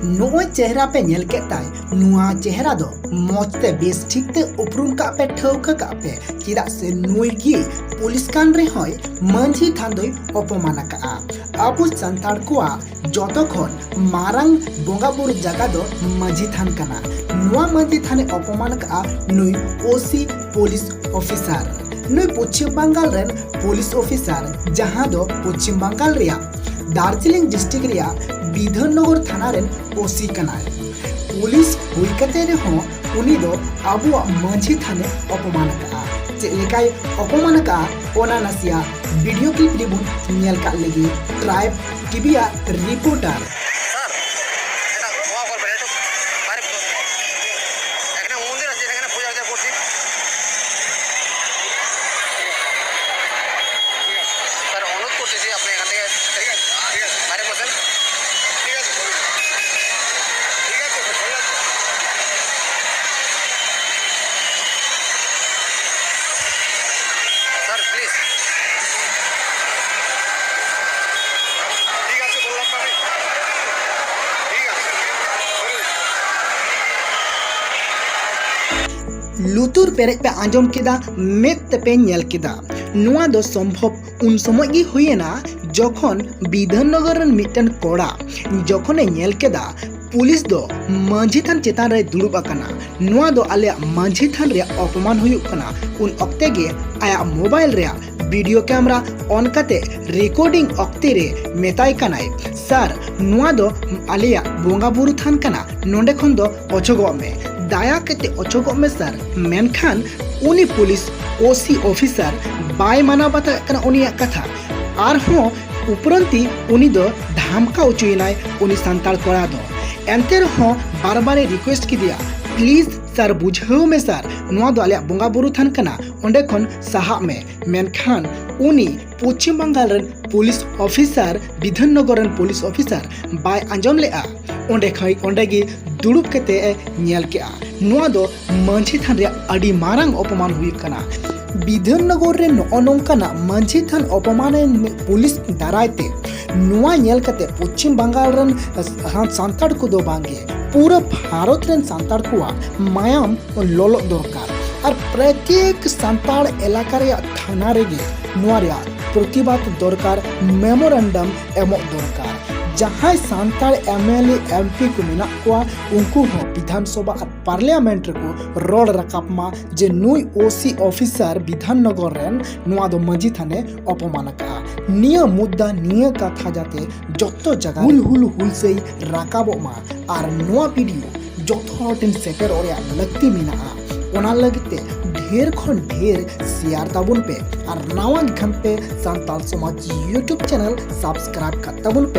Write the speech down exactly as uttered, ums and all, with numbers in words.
ᱱᱚᱜᱼᱚᱭ ᱪᱮᱦᱨᱟ ᱯᱮ ᱧᱮᱞ ᱠᱮᱫ ᱛᱟᱭ, ᱱᱚᱣᱟ ᱪᱮᱦᱨᱟ ᱫᱚ ᱢᱚᱡᱽ ᱛᱮ ᱵᱮᱥ ᱴᱷᱤᱠ ᱛᱮ ᱩᱯᱨᱩᱢ ᱠᱟᱜ ᱯᱮ, ᱴᱷᱟᱹᱣᱠᱟᱹ ᱠᱟᱜ ᱯᱮ, ᱪᱮᱫᱟᱜ ᱥᱮ ᱱᱩᱭ ᱜᱮ ᱯᱩᱞᱤᱥ ᱠᱟᱱ ᱨᱮᱦᱚᱸᱭ ᱢᱟᱹᱡᱷᱤ ᱛᱷᱟᱱ ᱫᱚᱭ ᱚᱯᱚᱢᱟᱱ ᱟᱠᱟᱜᱼᱟ᱾ ᱟᱵᱚ ᱥᱟᱱᱛᱟᱲ ᱠᱚᱣᱟᱜ ᱡᱚᱛᱚ ᱠᱷᱚᱱ ᱢᱟᱨᱟᱝ ᱵᱚᱸᱜᱟ ᱵᱩᱨᱩ ᱡᱟᱭᱜᱟ ᱫᱚ ᱢᱟᱹᱡᱷᱤ ᱛᱷᱟᱱ ᱠᱟᱱᱟ᱾ ᱱᱚᱣᱟ ᱢᱟᱹᱡᱷᱤ ᱛᱷᱟᱱᱮ ᱚᱯᱚᱢᱟᱱ ᱟᱠᱟᱜᱼᱟ ᱱᱩᱭ ᱳᱥᱤ ᱯᱩᱞᱤᱥ ᱚᱯᱷᱤᱥᱟᱨ᱾ ᱱᱩᱭ ᱯᱚᱪᱷᱤᱢ ᱵᱟᱝᱜᱟᱞ ᱨᱮᱱ ᱯᱩᱞᱤᱥ ᱚᱯᱷᱤᱥᱟᱨ, ᱡᱟᱦᱟᱸ ᱫᱚ ᱯᱚᱪᱷᱤᱢ ᱵᱟᱝᱜᱟᱞ ᱨᱮᱭᱟᱜ ᱫᱟᱨᱡᱤᱞᱤᱝ ᱰᱤᱥᱴᱨᱤᱠᱴ ᱨᱮᱭᱟᱜ ᱵᱤᱫᱷᱟᱱᱱᱚᱜᱚᱨ ᱛᱷᱟᱱᱟ ᱨᱮᱱ ᱳᱥᱤ ᱠᱟᱱᱟᱭ᱾ ᱯᱩᱞᱤᱥ ᱦᱩᱭ ᱠᱟᱛᱮ ᱨᱮᱦᱚᱸ ᱩᱱᱤ ᱫᱚ ᱟᱵᱚᱣᱟᱜ ᱢᱟᱹᱡᱷᱤ ᱛᱷᱟᱱᱮ ᱚᱯᱚᱢᱟᱱ ᱟᱠᱟᱜᱼᱟ᱾ ᱪᱮᱫ ᱞᱮᱠᱟᱭ ᱚᱯᱚᱢᱟᱱ ᱟᱠᱟᱜᱼᱟ, ᱚᱱᱟ ᱱᱟᱥᱮᱭᱟᱜ ᱵᱷᱤᱰᱤᱭᱳ ᱠᱞᱤᱯ ᱨᱮᱵᱚᱱ ᱧᱮᱞ ᱠᱟᱜ ᱞᱮᱜᱮ᱾ ᱴᱨᱟᱭᱤᱵᱽ ᱴᱤᱵᱷᱤ ᱟᱜ ᱨᱤᱯᱳᱨᱴᱟᱨ। স্যার, এটা ক্ষমা করবেন, একটু বাইরে এখানে মন্দির আছে, এখানে পূজা টুজা করছি। স্যার, অনুরোধ করছি যে আপনি এখান থেকে, ঠিক আছে, ঠিক আছে, বাইরে বসেন। ঠিক আছে, বলুন। ঠিক আছে, স্যার, ঠিক আছে। Sir, please. ঠিক আছে, বললাম না আমি। ঠিক আছে, স্যার। বলুন। ᱞᱩᱛᱩᱨ ᱯᱮᱨᱮᱡ ᱯᱮ ᱟᱸᱡᱚᱢ ᱠᱮᱫᱟ, ᱢᱮᱫ ᱛᱮᱯᱮ ᱧᱮᱞ ᱠᱮᱫᱟ᱾ ᱱᱚᱣᱟ ᱫᱚ ᱥᱚᱢᱵᱷᱚᱵ ᱩᱱ ᱥᱚᱢᱚᱭ ᱜᱮ ᱦᱩᱭᱮᱱᱟ, ᱡᱚᱠᱷᱚᱱ ᱵᱤᱫᱷᱟᱱᱱᱚᱜᱚᱨ ᱨᱮᱱ ᱢᱤᱫᱴᱮᱱ ᱠᱚᱲᱟ ᱡᱚᱠᱷᱚᱱᱮ ᱧᱮᱞ ᱠᱮᱫᱟ ᱯᱩᱞᱤᱥ ᱫᱚ ᱢᱟᱹᱡᱷᱤ ᱛᱷᱟᱱ ᱪᱮᱛᱟᱱ ᱨᱮᱭ ᱫᱩᱲᱩᱵ ᱟᱠᱟᱱᱟ, ᱱᱚᱣᱟ ᱫᱚ ᱟᱞᱮᱭᱟᱜ ᱢᱟᱹᱡᱷᱤ ᱛᱷᱟᱱ ᱨᱮᱭᱟᱜ ᱚᱯᱚᱢᱟᱱ ᱦᱩᱭᱩᱜ ᱠᱟᱱᱟ, ᱩᱱ ᱚᱠᱛᱮ ᱜᱮ ᱟᱭᱟᱜ ᱢᱳᱵᱟᱭᱤᱞ ᱨᱮᱭᱟᱜ ᱵᱷᱤᱰᱤᱭᱳ ᱠᱮᱢᱮᱨᱟ ᱚᱱ ᱠᱟᱛᱮ ᱨᱮᱠᱚᱨᱰᱤᱝ ᱚᱠᱛᱮ ᱨᱮ ᱢᱮᱛᱟᱭ ᱠᱟᱱᱟᱭ, "ᱥᱟᱨ, ᱱᱚᱣᱟ ᱫᱚ ᱟᱞᱮᱭᱟᱜ ᱵᱚᱸᱜᱟ ᱵᱩᱨᱩ ᱛᱷᱟᱱ ᱠᱟᱱᱟ, ᱱᱚᱸᱰᱮ ᱠᱷᱚᱱ ᱫᱚ ᱚᱪᱚᱜᱚᱜ ᱢᱮ, ᱫᱟᱭᱟ ᱠᱟᱛᱮ ᱚᱪᱚᱜᱚᱜ ᱢᱮ ᱥᱟᱨ᱾" ᱢᱮᱱᱠᱷᱟᱱ ᱩᱱᱤ ᱯᱩᱞᱤᱥ ᱳᱥᱤ ᱚᱯᱷᱤᱥᱟᱨ ᱵᱟᱭ ᱢᱟᱱᱟᱣ ᱵᱟᱛᱟᱣᱮᱫ ᱠᱟᱱᱟ ᱩᱱᱤᱭᱟᱜ ᱠᱟᱛᱷᱟ᱾ ᱟᱨᱦᱚᱸ ᱩᱯᱨᱟᱱᱛᱤ ᱩᱱᱤ ᱫᱚ ᱫᱷᱟᱢᱠᱟᱣ ᱦᱚᱪᱚᱭᱮᱱᱟᱭ ᱩᱱᱤ ᱥᱟᱱᱛᱟᱲ ᱠᱚᱲᱟ ᱫᱚ᱾ ᱮᱱᱛᱮ ᱨᱮᱦᱚᱸ ᱵᱟᱨ ᱵᱟᱨᱮ ᱨᱤᱠᱩᱭᱮᱥᱴ ᱠᱮᱫᱮᱭᱟ, "ᱯᱞᱤᱡᱽ ᱥᱟᱨ, ᱵᱩᱡᱷᱟᱹᱣ ᱢᱮ ᱥᱟᱨ, ᱱᱚᱣᱟ ᱫᱚ ᱟᱞᱮᱭᱟᱜ ᱵᱚᱸᱜᱟ ᱵᱩᱨᱩ ᱛᱷᱟᱱ ᱠᱟᱱᱟ, ᱚᱸᱰᱮ ᱠᱷᱚᱱ ᱥᱟᱦᱟᱜ ᱢᱮ᱾" ᱢᱮᱱᱠᱷᱟᱱ ᱩᱱᱤ ᱯᱚᱪᱷᱤᱢ ᱵᱟᱝᱜᱟᱞ ᱨᱮᱱ ᱯᱩᱞᱤᱥ ᱚᱯᱷᱤᱥᱟᱨ, ᱵᱤᱫᱷᱟᱱᱱᱚᱜᱚᱨ ᱨᱮᱱ ᱯᱩᱞᱤᱥ ᱚᱯᱷᱤᱥᱟᱨ ᱵᱟᱭ ᱟᱸᱡᱚᱢ ᱞᱮᱫᱼᱟ᱾ ᱚᱸᱰᱮ ᱠᱷᱚᱱ, ᱚᱸᱰᱮ ᱜᱮ ᱫᱩᱲᱩᱵ ᱠᱟᱛᱮ ᱮ ᱧᱮᱞ ᱠᱮᱜᱼᱟ᱾ ᱱᱚᱣᱟ ᱫᱚ ᱢᱟᱹᱡᱷᱤ ᱛᱷᱟᱱ ᱨᱮᱭᱟᱜ ᱟᱹᱰᱤ ᱢᱟᱨᱟᱝ ᱚᱯᱚᱢᱟᱱ ᱦᱩᱭᱩᱜ ᱠᱟᱱᱟ᱾ ᱵᱤᱫᱷᱟᱱᱱᱚᱜᱚᱨ ᱨᱮ ᱱᱚᱜᱼᱚ ᱱᱚᱝᱠᱟᱱᱟᱜ ᱢᱟᱹᱡᱷᱤ ᱛᱷᱟᱱ ᱚᱯᱚᱢᱟᱱ ᱨᱮ ᱯᱩᱞᱤᱥ ᱫᱟᱨᱟᱭ ᱛᱮ ᱱᱚᱣᱟ ᱧᱮᱞ ᱠᱟᱛᱮ ᱯᱚᱪᱷᱤᱢ ᱵᱟᱝᱜᱟᱞ ᱨᱮᱱ ᱥᱟᱱᱛᱟᱲ ᱠᱚᱫᱚ ᱵᱟᱝᱜᱮ, ᱯᱩᱨᱟᱹ ᱵᱷᱟᱨᱚᱛ ᱨᱮᱱ ᱥᱟᱱᱛᱟᱲ ᱠᱚᱣᱟᱜ ᱢᱟᱭᱟᱢ ᱞᱚᱞᱚᱜ ᱫᱚᱨᱠᱟᱨ᱾ ᱟᱨ ᱯᱨᱚᱛᱮᱠ ᱥᱟᱱᱛᱟᱲ ᱮᱞᱟᱠᱟ ᱨᱮᱭᱟᱜ ᱛᱷᱟᱱᱟ ᱨᱮᱜᱮ ᱱᱚᱣᱟ ᱨᱮᱭᱟᱜ ᱯᱨᱚᱛᱤᱵᱟᱫ ᱫᱚᱨᱠᱟᱨ, ᱢᱮᱢᱳᱨᱮᱱᱰᱟᱢ ᱮᱢᱚᱜ ᱫᱚᱨᱠᱟᱨ᱾ ᱡᱟᱦᱟᱸᱭ Santal M L A, M P ᱠᱚ ᱢᱮᱱᱟᱜ ᱠᱚᱣᱟ, ᱩᱱᱠᱩ ᱦᱚᱸ ᱵᱤᱫᱷᱟᱱ ᱥᱚᱵᱷᱟ ᱟᱨ ᱯᱟᱨᱞᱤᱭᱟᱢᱮᱱᱴ ᱨᱮᱠᱚ ᱨᱚᱲ ᱨᱟᱠᱟᱵ ᱢᱟ ᱡᱮ ᱱᱩᱭ ᱳ ᱥᱤ ᱚᱯᱷᱤᱥᱟᱨ ᱵᱤᱫᱷᱟᱱ ᱱᱚᱜᱚᱨ ᱨᱮᱱ ᱱᱚᱣᱟ ᱫᱚ ᱢᱟᱹᱡᱷᱤ ᱛᱷᱟᱱᱮ ᱚᱯᱚᱢᱟᱱ ᱟᱠᱟᱫᱼᱟ᱾ ᱱᱤᱭᱟᱹ ᱢᱩᱫᱽᱫᱟ, ᱱᱤᱭᱟᱹ ᱠᱟᱛᱷᱟ ᱡᱟᱛᱮ ᱡᱚᱛᱚ ᱡᱟᱭᱜᱟ ᱦᱩᱞ ᱦᱩᱞ ᱦᱩᱞᱥᱟᱹᱭ ᱨᱟᱠᱟᱵᱚᱜ ᱢᱟ ᱟᱨ ᱱᱚᱣᱟ ᱵᱷᱤᱰᱤᱭᱳ ᱡᱚᱛᱚ ᱦᱚᱲ ᱴᱷᱮᱱ ᱥᱮᱴᱮᱨᱚᱜ ᱨᱮᱭᱟᱜ ᱞᱟᱹᱠᱛᱤ ᱢᱮᱱᱟᱜᱼᱟ᱾ ᱚᱱᱟ ᱞᱟᱹᱜᱤᱫ ᱛᱮ ᱰᱷᱮᱨ ᱠᱷᱚᱱ ᱰᱷᱮᱨ ᱥᱮᱭᱟᱨ ᱛᱟᱵᱚᱱ ᱯᱮ ᱟᱨ ᱱᱟᱣᱟ ᱜᱷᱟᱱᱴᱮ ᱥᱟᱱᱛᱟᱲ ᱥᱚᱢᱟᱡᱽ YouTube ᱪᱮᱱᱮᱞ ᱥᱟᱵᱥᱠᱨᱟᱭᱤᱵ ᱠᱟᱜ ᱛᱟᱵᱚᱱ ᱯᱮ᱾